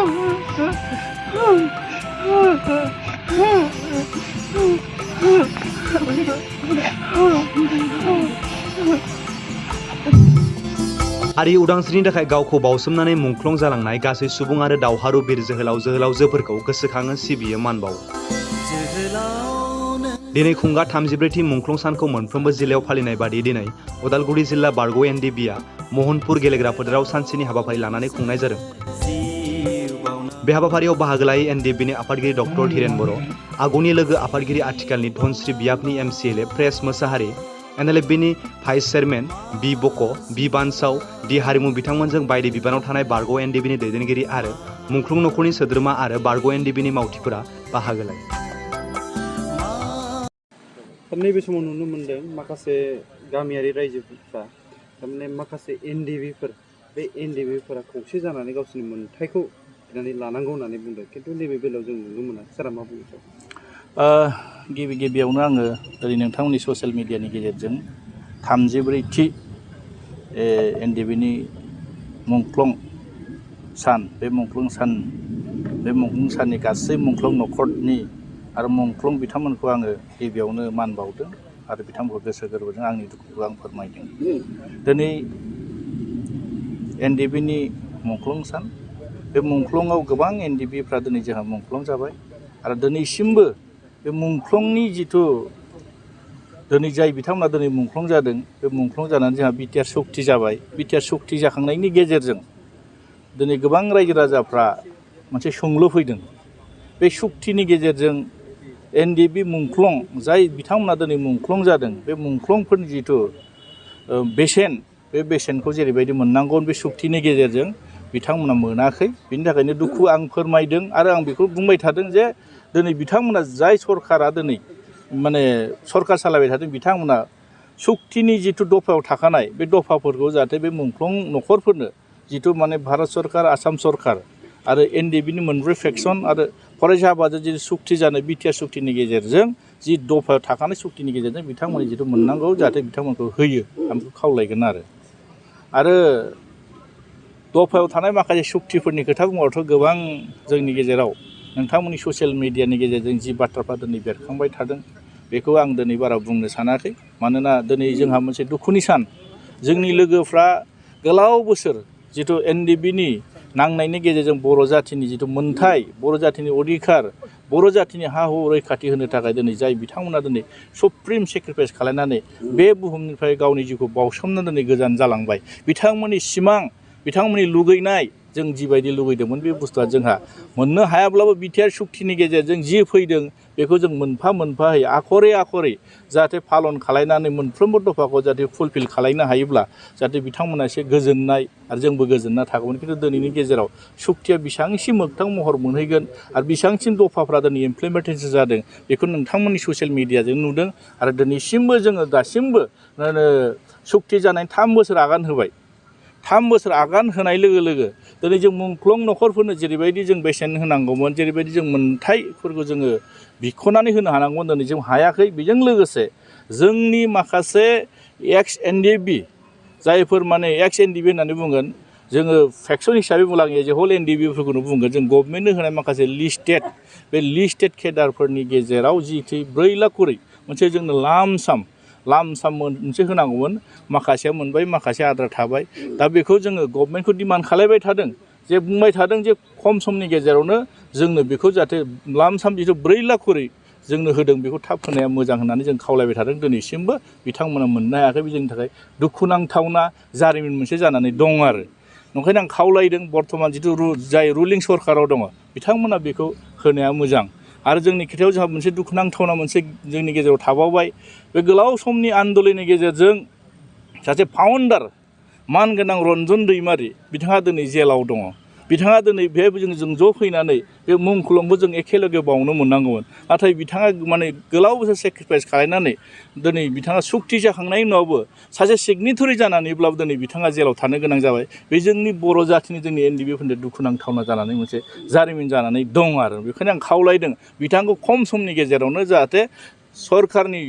हारि उदांस्रिनि थाखाय गावखौ बावसोमनानै मुंख्लं जालांनाय गासै सुबुं आरो दावहारु बिर जोहोलावजोफोरखौ गोसोखाङो सिबियो मान बावो। दिनै खुंगा 34थि मुंख्लं सानखौ मोनफ्रोमबो जिल्लायाव फालिनाय बादि दिनै उदालगुरि जिल्ला बारग' एनडिबिआ महनपुर गेलेग्रा फोथाराव सानसेनि हाबाफारि लानानै खुंनाय जादों। बे हाबाफारियाव बाहागो लायै एनडिबिनि आफादगिरि डक्टर धीरेन बर', आगुनि लोगो आफादगिरि आथिखालनि धनश्री बियाबनि एमसिएलए प्रेस मोसाहारि, एनएलएफबिनि भाइस चेयारमेन बि बक', बि बानसाव, डि हारिमु बिथांमोनजों बायदि बिबानाव थानाय बारग' एनडिबिनि दैदेनगिरि आरो मुंख्लं नखरनि सोद्रोमा आरो बारग' एनडिबिनि मावथिफोरा बाहागो लायो। नैबे समाव नुनो मोनदों माखासे गामियारि रायजोफोरा थारमाने माखासे एनडिबिफोर बे एनडिबिफोरा खौसे जानानै गावसोरनि मोन्थायखौ लानांगौ होननानै बुंदों, खिन्थु नैबे बेलायाव जों नुनो मोना। सारा मा बुंनो? गिबियावनो आङो ओरै नोंथांमोननि ससियेल मिडियानि गेजेरजों 34थि एनडिबिनि मुंख्लं सान, बे मुंख्लं साननि गासै मुंख्लं नखरनि आरो मुंख्लं बिथांमोनखौ आङो गिबियावनो मान बावदों आरो बिथांमोनखौ गोसो गोरबोजों आंनि दुखुखौ आं फोरमायदों। दिनै एनडिबिनि मुंख्लं सान, बे मुंख्लंआव गोबां एनडिबिफ्रा दिनै जोंहा मुंख्लं जाबाय आरो दिनैसिमबो बे मुंख्लंनि जिथु दिनै जाय बिथांमोना दिनै मुंख्लं जादों, बे मुंख्लं जानानै जोंहा बिटिआर सक्ति जाबाय। बिटिआर सक्ति जाखांनायनि गेजेरजों दिनै गोबां रायजो राजाफ्रा मोनसे सोंलु फैदों। बे सक्तिनि गेजेरजों एनडिबि मुंख्लं जाय बिथांमोना दिनै मुंख्लं जादों, बे मुंख्लंफोरनि जिथु बेसेन, बे बेसेनखौ जेरैबायदि मोननांगौ बे सक्तिनि गेजेरजों बिथांमोना मोनाखै। बिनि थाखायनो दुखु आं फोरमायदों आरो आं बेखौ बुंबाय थादों जे दिनै बिथांमोना जाय सरकारा दिनै सरकार सालायबाय थादों, बिथांमोना सक्तिनि जिथु दफायाव थाखानाय बे दफाफोरखौ जाहाथे बे मुंख्लं नखरफोरनो जिथु भारत सरकार, आसाम सरकार आरो एनडिबिनि मोनब्रै फेक्सन आरो फरायसा आफादजों जि सक्ति जानाय बिटिआर सक्तिनि गेजेरजों जि दफायाव थाखानाय सक्तिनि गेजेरजों बिथांमोननि जिथु मोननांगौ जाहाथे बिथांमोनखौ होयो, आं बेखौ खावलायगोन। आरो दफायाव थानाय माखासे सक्तिफोरनि खोथा बुङोबाथ' गोबां जोंनि गेजेराव नोंथांमोननि ससियेल मिडियानि गेजेरजों जि बाथ्राफ्रा दिनै बेरखांबाय थादों, बेखौ आं दिनै बारा बुंनो सानाखै। मानोना दिनै जोंहा मोनसे दुखुनि सान। जोंनि लोगोफ्रा गोलाव बोसोर जिथु एनडिबिनि नांनायनि गेजेरजों बर' जाथिनि जिथु मोन्थाय, बर' जाथिनि अधिकार, बर' जाथिनि हा हु रैखाथि होनो थाखाय दिनै जाय बिथांमोना दिनै सुप्रिम सेक्रिफाइस खालामनानै बे बुहुमनिफ्राय गावनि जिउखौ बावसोमनानै दिनै गोजान जालांबाय, बिथांमोननि सिमां, बिथांमोननि लुगैनाय, जों जिबायदि लुगैदोंमोन बे बुस्थुआ जोंहा मोननो हायाब्लाबो बिटिआर सक्तिनि गेजेरजों जि फैदों बेखौ जों मोनफा मोनफायै आखरे आखरे जाहाथे पालन खालायनानै मोनफ्रोमबो दफाखौ जाहाथे फुलफिल खालायनो हायोब्ला जाहाथे बिथांमोना एसे गोजोननाय आरो जोंबो गोजोनना थागौमोन। खिन्थु दिनैनि गेजेराव सक्तिया बेसेबांसिम मोगथां महर मोनहैगोन आरो बेसेबांसिम दफाफ्रा दिनै इमप्लिमेन्टेसन जादों, बेखौ नोंथांमोननि ससियेल मिडियाजों नुदों। आरो दिनैसिमबो जोङो दासिमबो सक्ति जानाय 3 बोसोर आगान होबाय। 3 बोसोर आगान होनाय लोगो लोगो दिनै जों मुंख्लं नखरफोरनो जेरैबायदि जों बेसेन होनांगौमोन, जेरैबायदि जों मोन्थायफोरखौ जोङो बिख'नानै होनो हानांगौमोन, दिनै जों हायाखै। बेजों लोगोसे जोंनि माखासे एक्स एनडिबि, जायफोर एक्स एनडिबि होननानै बुंगोन, जोङो फेक्सन हिसाबै बुंलां एज ए होल एनडिबिफोरखौनो बुंगोन, जों गभर्नमेन्टनो होनाय माखासे लिस्टेड, बे लिस्टेड केडारफोरनि गेजेराव जि 4 लाख करि मोनसे जोंनो लामसाम मोनसे होनांगौमोन, माखासेया मोनबाय, माखासे आद्रा थाबाय। दा बेखौ जोङो गभर्नमेन्टखौ डिमान्ड खालायबाय थादों, जे बुंबाय थादों जे खम समनि गेजेरावनो जोंनो बेखौ जाहाथे लामसाम जिथु 4 लाख करि जोंनो होदों, बेखौ थाब होनाया मोजां होननानै जों खावलायबाय थादों। दिनैसिमबो बिथांमोना मोननो हायाखै। बे जोंनि थाखाय दुखुनांथावना जारिमिन मोनसे जानानै दं आरो। ओंखायनो आं खावलायदों बर्थमान जिथु जाय रुलिं सरकाराव दङ, बिथांमोना बेखौ होनाया मोजां। आरो जोंनि खोथायाव जोंहा मोनसे दुखुनांथावना मोनसे जोंनि गेजेराव थाबावबाय। बे गोलाव समनि आन्दोलननि गेजेरजों सासे फाउन्डार मानगोनां रन्जन दैमारि बिथाङा दिनै जेलाव दङ। बिथाङा दिनै बे जों ज' फैनानै बे मुंख्लंबो जों एखेलगे बावनो मोननांगौमोन। नाथाय बिथाङा गोलाव बोसोर सेक्रिफाइस खालामनानै दिनै बिथाङा सक्ति जाखांनायनि उनावबो सासे सिगनेटरि जानानैब्लाबो दिनै बिथाङा जेलाव थानो गोनां जाबाय। बे जोंनि बर' जाथिनि, जोंनि एनडिबिफोरनि दुखुनांथावना जानानै मोनसे जारिमिन जानानै दं आरो। बेखायनो आं खावलायदों बिथांखौ खम समनि गेजेरावनो जाहाथे सरकारनि,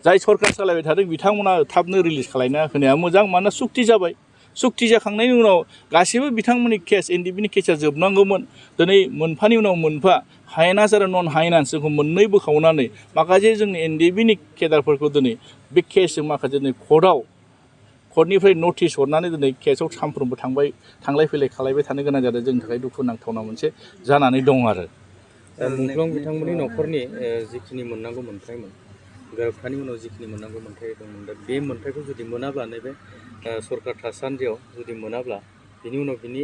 जाय सरकार सालायबाय थादों, बिथांमोना थाबनो रिलिज खालामना होनाया मोजां। मानोना सक्ति जाबाय, सुक्ति जाखांनायनि उनाव गासैबो बिथांमोननि केस एनडिबिनि केसा जोबनांगौमोन दिनै मोनफानि उनाव मोनफा हायेनास आरो नन हायेनासखौ मोननै बोखावनानै माखासे जोंनि एनडिबिनि केदारफोरखौ दिनै बे केसजों माखासे दिनै कर्टनिफ्राय नटिस हरनानै दिनै केसआव सानफ्रोमबो थांलाय फैलाय खालायबाय थानो गोनां जादों जोंनि थाखाय दुखुनांथावना मोनसे जानानै दं आरो मुंख्लं बिथांमोननि न'खरनि जिखिनि मोननांगौ मोन्थायमोन गोरोबथानि उनाव जिखिनि मोननांगौ मोन्थाय दंमोन दा बे मोन्थायखौ जुदि मोनाब्ला नैबे सरकार थासान्दियाव जुदि मोनाब्ला बिनि उनाव बिनि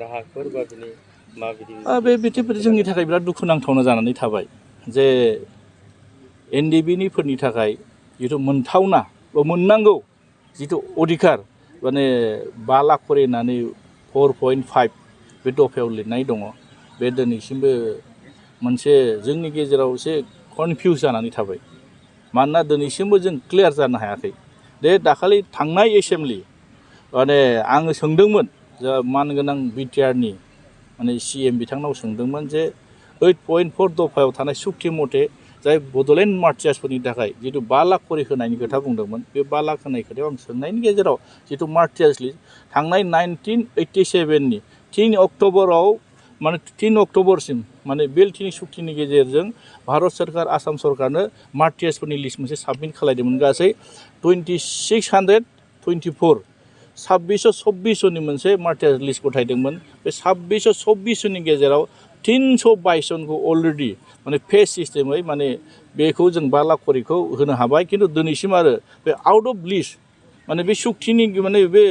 राहाफोर बा बिनि माबायदि बे जोंनि थाखाय बिराद दुखुनांथावना जानानै थाबाय जे एनडिबिनिफोरनि थाखाय जिथु मोनथावना बा मोननांगौ जिथु अधिकार माने 5 लाख खरि होननानै 4.5 बे दफायाव लिरनाय दङ बे दिनैसिमबो मोनसे जोंनि गेजेराव एसे कनफिउज जानानै थाबाय मानोना दिनैसिमबो जों क्लियार जानो हायाखै दे दाखालि थांनाय एसेम्बलि माने आङो सोंदोंमोन जा मानगोनां बिटिआरनि माने सिएम बिथांनाव सोंदोंमोन जे 8.4 दफायाव थानाय सुक्ति मथे जाय बड'लेण्ड मार्टियार्सफोरनि थाखाय जिथु 5 लाख खरि होनायनि खोथा बुंदोंमोन बे 5 लाख होनाय खोथायाव आं सोंनायनि गेजेराव जिथु मार्टियार्स लिस्ट थांनाय 1987नि 3 अक्ट'बराव माने 3 अक्ट'बरसिम माने बेलटिनि सुक्तिनि गेजेरजों भारत सरकार आसाम सरकारनो मार्टियार्सफोरनि लिस्ट मोनसे साबमिट खालायदोंमोन गासै 2624 2624 मोनसे मार्टियार्स लिस्ट गथायदोंमोन बे 2624 गेजेराव 322 जनखौ अलरेडि माने फेस सिस्टेमै माने बेखौ जों 5 लाख खरिखौ होनो हाबाय खिन्थु दिनैसिम आरो बे आउट अफ लिस्ट माने बे सुक्तिनि माने बे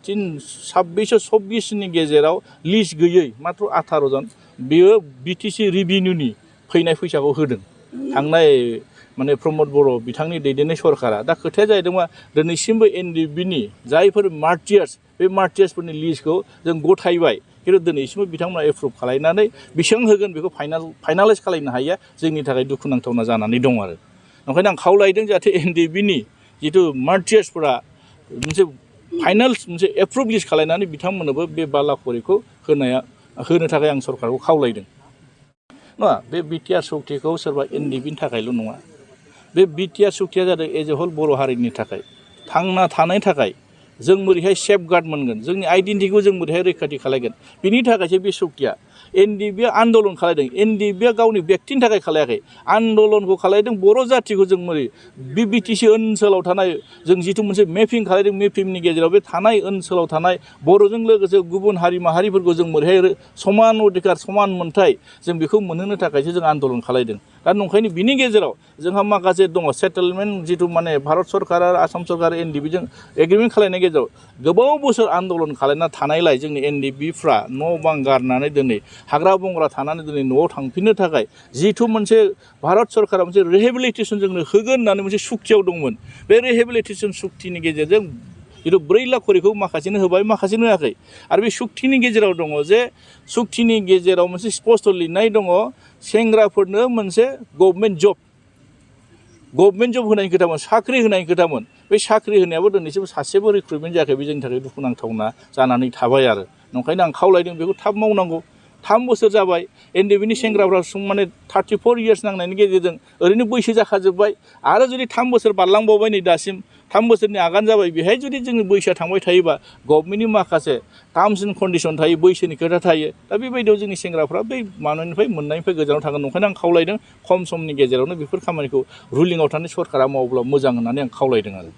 2624 गेजेराव लिस्ट गैयै मात्र 18 जन बेयो बिटिसि रिभिनिउनि फैनाय फैसाखौ होदों थांनाय माने प्रमद बर' बिथांनि दैदेननाय सरकारा दा खोथाया जाहैदों मा दिनैसिमबो एनडिबिनि जायफोर मार्टियार्स बे मार्टियार्सफोरनि लिस्टखौ जों गथायबाय खिन्थु दिनैसिमबो बिथांमोना एप्रुभ खालायनानै बेसेबां होगोन बेखौ फाइनालाइज खालायनो हायिया जोंनि थाखाय दुखुनांथावना जानानै दं आरो ओंखायनो आं खावलायदों जाहाथे एनडिबिनि जिथु मार्टियार्सफोरा मोनसे फाइनाल मोनसे एप्रुभ लिस्ट खालायनानै बिथांमोननोबो बे 5 लाख खरिखौ होनो थाखाय आं सरकारखौ खावलायदों नङा बे बिटिआर सुक्तिखौ सोरबा एनडिबिनि थाखायल' नङा बे बिटिआर सुक्तिया जादों एज ए हल बर' हारिनि थाखाय थांना थानायनि थाखाय जों बोरैहाय सेफ गार्ड मोनगोन जोंनि आइडेन्टिटिखौ जों बोरैहाय रैखाथि खालायगोन बिनि थाखायसो बे सुक्तिया एनडिबिया आन्दलन खालायदों एनडिबिया गावनि व्यक्तिनि थाखाय खालायाखै आन्दलनखौ खालायदों बर' जाथिखौ जों बोरै बे बिटिसि ओनसोलाव थानाय जों जिथु मोनसे मेपिं खालायदों मेपिंनि गेजेराव बे थानाय ओनसोलाव थानाय बर'जों लोगोसे गुबुन हारि माहारिफोरखौ जों बोरैहाय समान अधिकार समान मोनथाय जों बेखौ मोनहोनो थाखायसो जों आन्दलन खालायदों दा नंखायनो बिनि गेजेराव जोंहा माखासे दङ सेटेलमेन्ट जिथु माने भारत सरकार आरो आसाम सरकार एनडिबिजों एग्रिमेन्ट खालायनाय गेजेराव गोबाव बोसोर आन्दलन खालायना थानायलाय जोंनि एनडिबिफ्रा न' बां गारनानै दिनै हाग्रा बंग्रा थानानै दिनै न'आव थांफिननो थाखाय जिथु मोनसे भारत सरकारा मोनसे रिहेबिलिटेसन जोंनो होगोन होननानै मोनसे सुक्तियाव दंमोन बे रिहेबिलिटेसन सुक्तिनि गेजेरजों जिथु 4 लाख खरिखौ माखासेनो होबाय माखासेनो होआखै आरो बे सुक्तिनि गेजेराव दङ जे सुक्तिनि गेजेराव मोनसे स्पष्ट लिरनाय दङ सेंग्राफोरनो मोनसे गभर्नमेन्ट जब होनायनि खोथामोन साख्रि होनायनि खोथामोन बे साख्रि होनायाबो दिनैसिमबो सासेबो रिक्रुटमेन्ट जायाखै बे जोंनि थाखाय दुखुनांथावना जानानै थाबाय आरो नंखायनो आं खावलायदों बेखौ थाब मावनांगौ 3 बोसोर जाबाय एनडिबिनि सेंग्राफ्रा माने 34 इयार्स नांनायनि गेजेरजों ओरैनो बैसो जाखाजोब्बाय आरो जुदि 3 बोसोर बारलांबावबाय नै दासिम 3 बोसोरनि आगान जाबाय बेहाय जुदि जोंनि बैसोआ थांबाय थायोबा गभर्नमेन्टनि माखासे टार्म्स एन्ड कन्डिसन थायो बैसोनि खोथा थायो दा बेबायदियाव जोंनि सेंग्राफ्रा बै मोननायनिफ्राय गोजानाव थागोन ओंखायनो आं खावलायदों खम समनि गेजेरावनो बेफोर खामानिखौ रुलिंआव थानाय सरकारा मावोब्ला मोजां होननानै आं खावलायदों आरो